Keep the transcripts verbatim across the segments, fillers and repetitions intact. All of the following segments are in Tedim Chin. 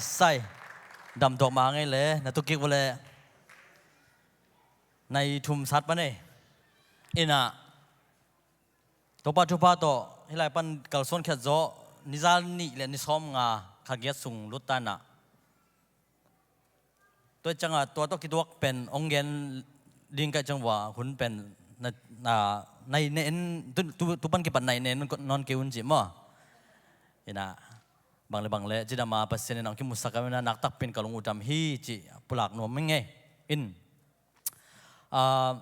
Sai. Damtuak mah ngei le, na tukik vua le. Nai thum sat pan ei. Ina. Topa thupha tawh, hih lai pan kalsuan khiat zawh, ni za nih le ni sawm nga kha giat sung lut ta ina. Tua ciangah tua tawh kituak pen hong gen ding ka hih ciang vua hun pen na, na, nai ne en, tu, tu, tu pan kipat nai ne en nawn kei un cih maw. Ina, bang le bang le, cidam a Pasian in hong kimusak a, ina, naktak pen ka lung uh dam hi cih pulak nuam ing ei. In, ah,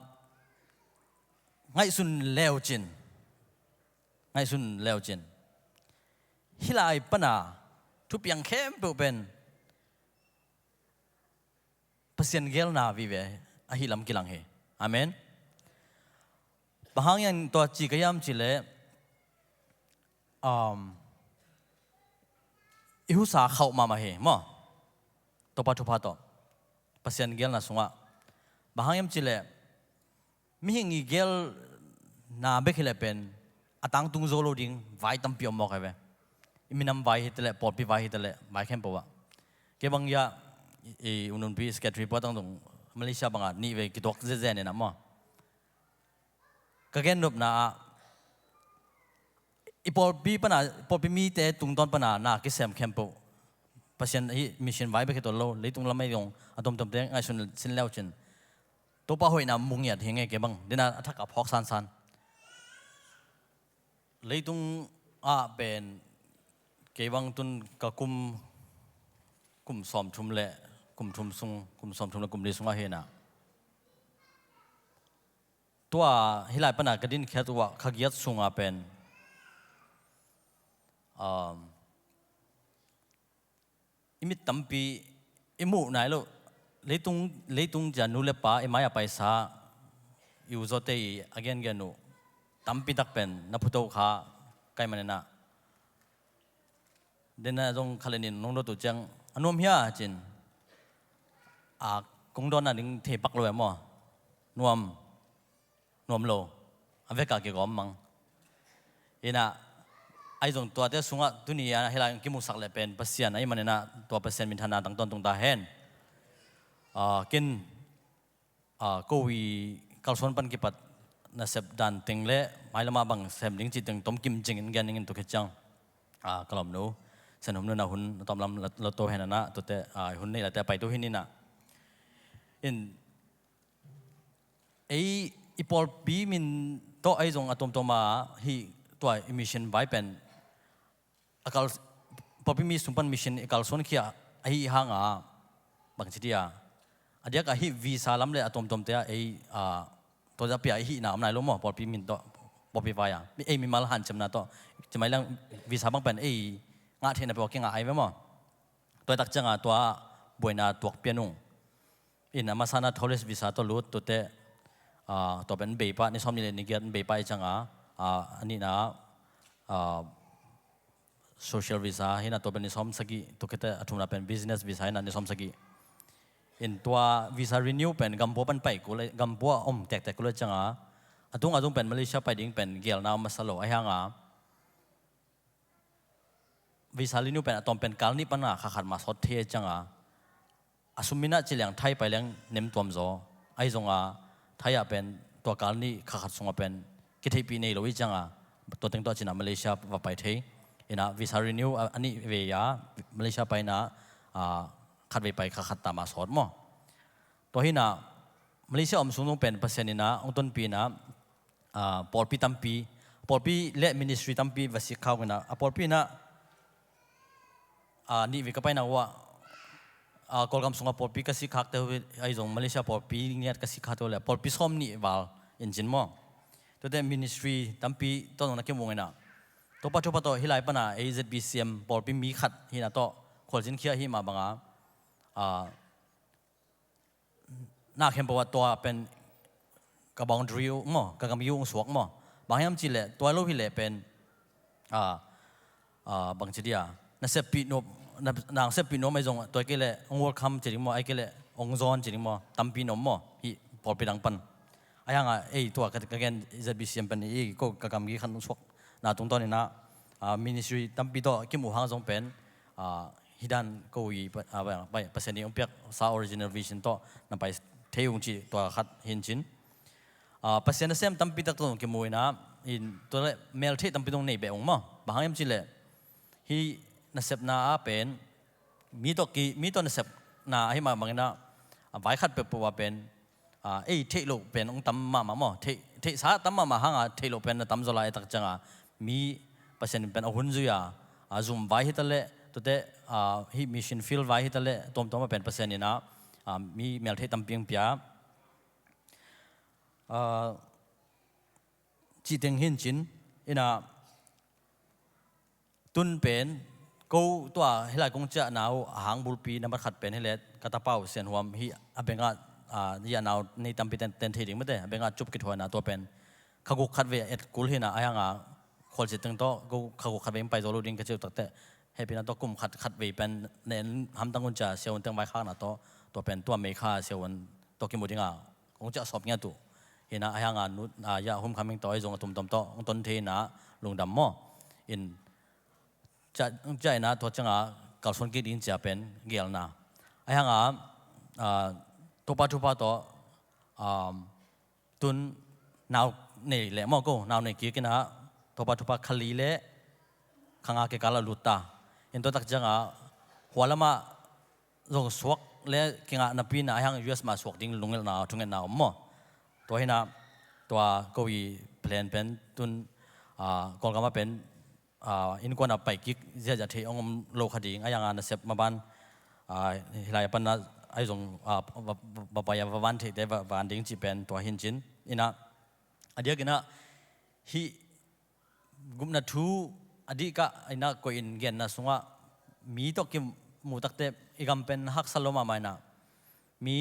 ngaihsun leucin. Ngaihsun leucin. Hih lai pana thupiang khempeuh pen Pasian gelna vive ahi lam kilang hi. Amen. Bang hang hiam tua ci ka hiam cih leh, um, i husa khauh mahmah hi maw. Topa thupha tawh Pasian gelna sungah. Bang hang hiam cih leh, mihing i gelna bek hi leh pen a tangtung zo lo ding vai tampi om mawk hi ve. I minam vai hi ta leh, pawlpi vai hi ta leh, vai khempeuh ah. Kei bang hiah i, i U Nun Pi secretary puatang zong Malaysia bangah nih vei kituak zenzen ina maw. Ka gennopna ah i pawlpi pana, pawlpi mite tungtawn pana na kisem khempeuh Pasian hih mission vai bek hi tuan lo, leitung lam ei zong a tomtomte ngaihsun sin leucin. Topa hoihna mu ngiat hi ing ei kei bang. Dena a thak a phawk sansan. Leitung ah pen kei bang tun ka kum, kum sawmthum le kum thum sung, kum sawmthum le kum li sungah hi ina. Tua hih lai pana ka din khiat uh ah kha giat sunga pen, um, i mit tampi i muh nai lo. Leitung, leitung cia nu le pa i mai a paisa i u zawte i a gengen uh tampi tak pen na phuto kha kai manina. Dena zong khalin in nong dot uh ciang a nuam hia cin. A kong dawnna ding thei pak lo e maw. Nuam. Nuam lo. A veka kigawm mang. Ina, ahi zong tuate sungah tuni a hih lai kimusak le pen Pasian ahi manina tua Pasian minthanna tang tawntung ta hen. Ah, kin, ah, ko i kalsuan pan kipat nasep dan teng le mailamah bang sem ding cih teng tom kim cingin gen dingin tu khit ciang. Ah, ka lawmnu Sen Hum Nun a hun a tawmlam la, la to hen ana, tuate, ah, hun nei late a pai tu hi nina. In, ei i pawlpi min tawh ahi zong a tuamtuam a hih tua i mission vai pen a kal, pawlpi mi sung pan mission i kalsuan khia ahi hanga bangci dia a diak a hih visa lam le a tuamtuamte a ei, a, tua a pia i hihna om nai lo maw, pawlpi min tawh pawlpi vai a ei mimal hanciamna tawh cimai lang visa bang pen ei ngah theihna peuh a kingah ai ve maw. Tua i tak cianga tua buaina tuak pian ung. In a masana tourist visa tawh lut tute, ah, tua pen beipa, ni sawm ni le ni giat beipa i cianga, ah, a nihna, ah, social visa hina tua pen ni sawm sagih, tua khete a thumna pen business visa hina ni sawm sagih. In tua visa renew pen gampua pan pai kule, gampua om tektek kule cianga, a tunga zung pen Malaysia pai ding pen gelna om masa lo, ahi hanga, visa renew pen a tawm pen kal nih pana kha khat mah sawt thei cianga, a sum minah ci leng Thai pai leng nem tuam zaw. Ahi zonga Thai ah pen tua kal nih kha khat sunga pen kitheihpih nei lo i cianga, tua teng tua cina Malaysia va pai thei. Ina visa renew a, a nih vei a Malaysia pai ina, a, khat vei pai kha khat ta mah sawt maw. Tua hina Malaysia om sung zong pen Pasian ina hong tonpih ina, ah, pawlpi tampi, pawlpi le ministry tampi va sikkhak ina, a pawlpi ina, ah, nih vei ka paina uh ah, ah, Kawlgam sunga pawlpi ka sikkhakte uh, ahi zong Malaysia pawlpi ngiat ka sikkhakte uh le pawlpi sawm nih val in cin maw. Tuate ministry tampi tawh zong na kimung ina. Topa thupha tawh hih lai pana ei Z B C M pawlpi mi khat hina tawh khualzin khia hi mah banga, ah, na khempeuh ah tua pen ka boundary uh maw, ka gam uh hong suak maw. Bang hiam cih leh tua lo hi leh pen, ah, ah, bang ci dia, na seppih nuam, na, na seppih nuam ahi zong tua kei leh hong welcome ci ding maw, ahi kei leh hong zawn ci ding maw, tampi nuam maw, hih pawlpi dang pan. Ahi hanga ei tua ka, ka gen Z B C M pen i ko ka gam uh khan hong suakna tungtawn ina, ah, ministry tampi tawh kimuh hang zong pen, ah, hih dan ko i pa- a, pa- pa- Pasian i hong piaksa original vision tawh na pai thei ung cih tua khat hi in cin. A, Pasian nasem tampi tak tawh kimu in ah, in tua leh meltheih tampi dong nei beh ung maw. Bang hang hiam cih leh hih nasepna ah pen mi tawh ki- mi tawh nasepna ahi mah bangin ah, a vai khat peuhpeuh ah pen, a, ei theih loh pen hong tam mahmah maw. Theih- theihsa tam mahmah hang a theih loh pen na tam zaw lai a, tak ciang a mi Pasian pen a hun zui a, a zum vai hi ta leh, tuate, a, hih mission field vai hi ta leh, tuamtuam ah pen Pasian in ah, a, mi meltheih tampi hong pia. A, cih teng hi in cin, in ah tun pen ko tua hih lai kong ciahna uh a hang bulpi nambat khat pen hi leh ka tapa uh Sian Huam hih a bengah, a, hih a nau nei tampi ten, ten thei ding mate, a bengah cup kithuahna tua pen kha guk khat vei et kul hi in ah, ahi hang a khualzin teng tawh ko kha guk khat vei in pai zo lo ding ka ci uh tak teh, hehpihna tawh kum khat khat vei pen na en hamtang un ci a, siavuan teng vaikhakna tawh, tua pen tua Mei kha siavuan tawh kimu ding a kong ciah sawp ngiat uh hi in ah, ahi hang a nu, a, ya Hum Kha Ming tawh ahi zong a tuamtuam tawh hong ton thei in ah lungdam maw. In ciah- ciah in ah tua ciang a kalsuan kik ding ci a pen geelna. Ahi hang a, a, Topa thupha tawh, a, tun nau nei leh maw ko, nau nei kik in ah Topa thupha kha li leh kha nga kikal ah lut ta. In tua tak ciang a hua lam ah zong suak leh kingah napi in ah, ahi hang U S mah suak ding lungngelhna, thungetna om maw. Tua hi in ah tua ko i plan pen tun, a, Kawlgam ah pen, a, innkuan ah pai kik ziahziah theih hong om lo kha ding, ahi hang a nasep maban, a, hih lai a pan a ahi zong, a, va- va- va pai a va van theihte va- van ding cih pen tua hi in cin. In ah a diak in ah hih gupna thu a dih kah in ah koih in genna sungah mi tawh kimu tak teh i gam pen haksa lo mahmah in ah mi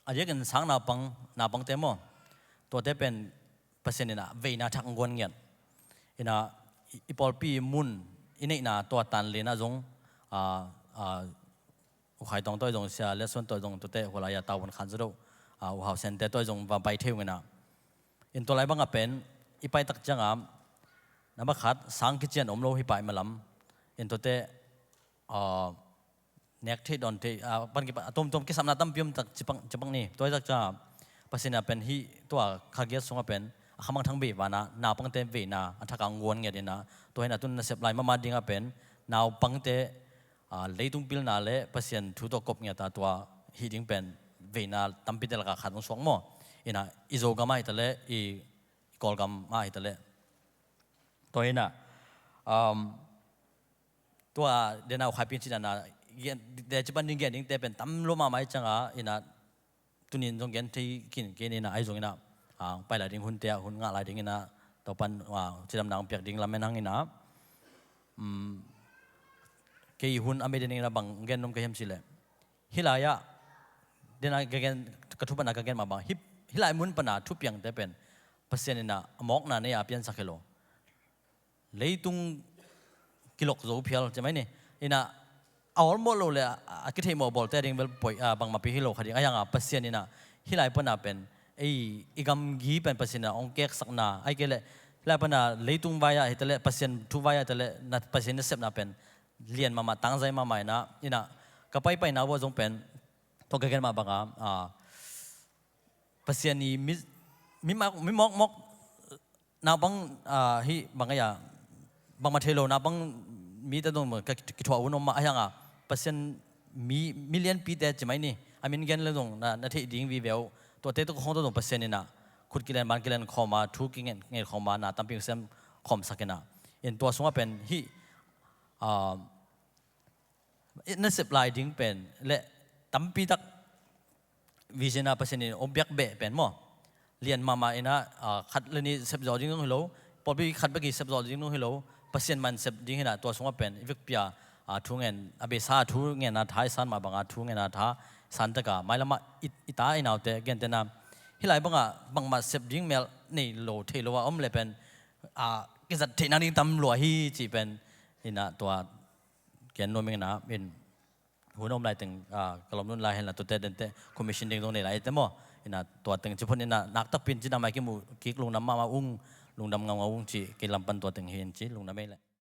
a diakin sang naupang, naupangte maw, tuate pen Pasian in ah veina thak hong guan ngiat. In ah i- i pawlpi mun i neihna tua tan lian ah zong, a, a, U Khai Tawng tawh zong, Sia Lian Suan tawh zong, tuate hua lai a tau hun khan zaw deuh, a, U Hau Sen te tawh zong va pai thei ung in ah. In tua lai bang ah pen i pai tak ciang a nambat khat sang kician om lo hi pah i malam. In tuate, a, nek theih dawn theih, a, pan kipan a tuamtuam kisapna tampi om tak ci pak- ci pak ni. Tua hi tak ciang a Pasian in ah pen hih tua kha giat sungah pen a kha mangthang bei van ah naupangte veina a thak hong guan ngiat in ah, tua hi in ah tun nasep lai mahmah ding ah pen naupangte, a, leitung pilna leh Pasian thu tawh kop ngiat a tua hih ding pen veina tampite lak ah khat hong suak maw. In ah i Zogam ah hi ta leh, i Kawlgam ah hi ta leh. Tua hi in ah, um, tua den a U Khai Ping cih dan a, gen- de ci pan ding gen dingte pen tam lua mahmah hi ciang a, in ah tuni in zong gen thei khin kei ni in ah, ahi zong in ah, a, pai lai ding hunte ah hun ngah lai ding in ah, tua pan, a, cidamna hong piak ding lamen hang in ah, um, kei hun a mei den in ah bang gen nuam ka hiam cih leh, hih lai ah den a ka gen- ka thu pan a ka gen mah bang, hih- hih lai mun pan a thupiangte pen Pasian in ah a mawkna nei a piansak hi lo. Leitung kilok zo phial ci mai ni. In ah a awlmawh lo leh a, a kitheihmawh bawlte a ding bel poi, a, bangmahpi hi lo kha ding. Ahi hang a Pasian in ah hih lai pan a pen ei i gamgi pen Pasian in ah hong keksakna, ahih kei leh hih lai pan a leitung vai ah hi ta leh, Pasian thu vai ah hi ta leh, na- Pasian nasepna pen lian mahmah, tangzai mahmah in ah, in ah ka paipaina uh ah zong pen tua ka gen mah bang a, a, Pasian i mi- mi mak- mi mawkmawk naupang, a, hih bang a, bangmah thei lo naupang mite dong mah ka ki- kithuah hun om mah, ahi hang a Pasian mi- mi lianpite ci mai ni, a min gen leh dong na- na theih ding vive uh. Tuate tawh khawng tawh dong Pasian in ah khut kilen ban kilen khawm a, thu kingen nget khawm a, na tampi sem khawmsak in ah. In tua sungah pen hih, a, nasep lai ding pen leh tampi tak vision a Pasian in hong piak beh pen maw, lian mahmah in ah, a, khat leh nih sep zawh ding dong hi lo, pawlpi khat bek i sep zawh ding dong hi lo, Pasian man sep ding hi in ah, tua sungah pen i vekpi a, a, thungen, a beisa a thungenna tha i san mah bang a, thungenna tha san tak a mailam ah i- i ta i naute gentehna hih lai bang a bangmah sep ding mel nei lo thei lo a om leh pen, a, kizat theihna ding tam lua hi cih pen in ah tua gen nuam ing in ah, in hun om lai teng, a, ka lawm nung lai hen la, tuate dente commission ding dong nei lai te maw. In ah tua teng ci phot in ah, nak takpi in ci, na mai kimu kik lungdam mahmah ung, lungdam ngaungau ung ci, kei lam pan tua teng hi in ci, lungdam ei leh.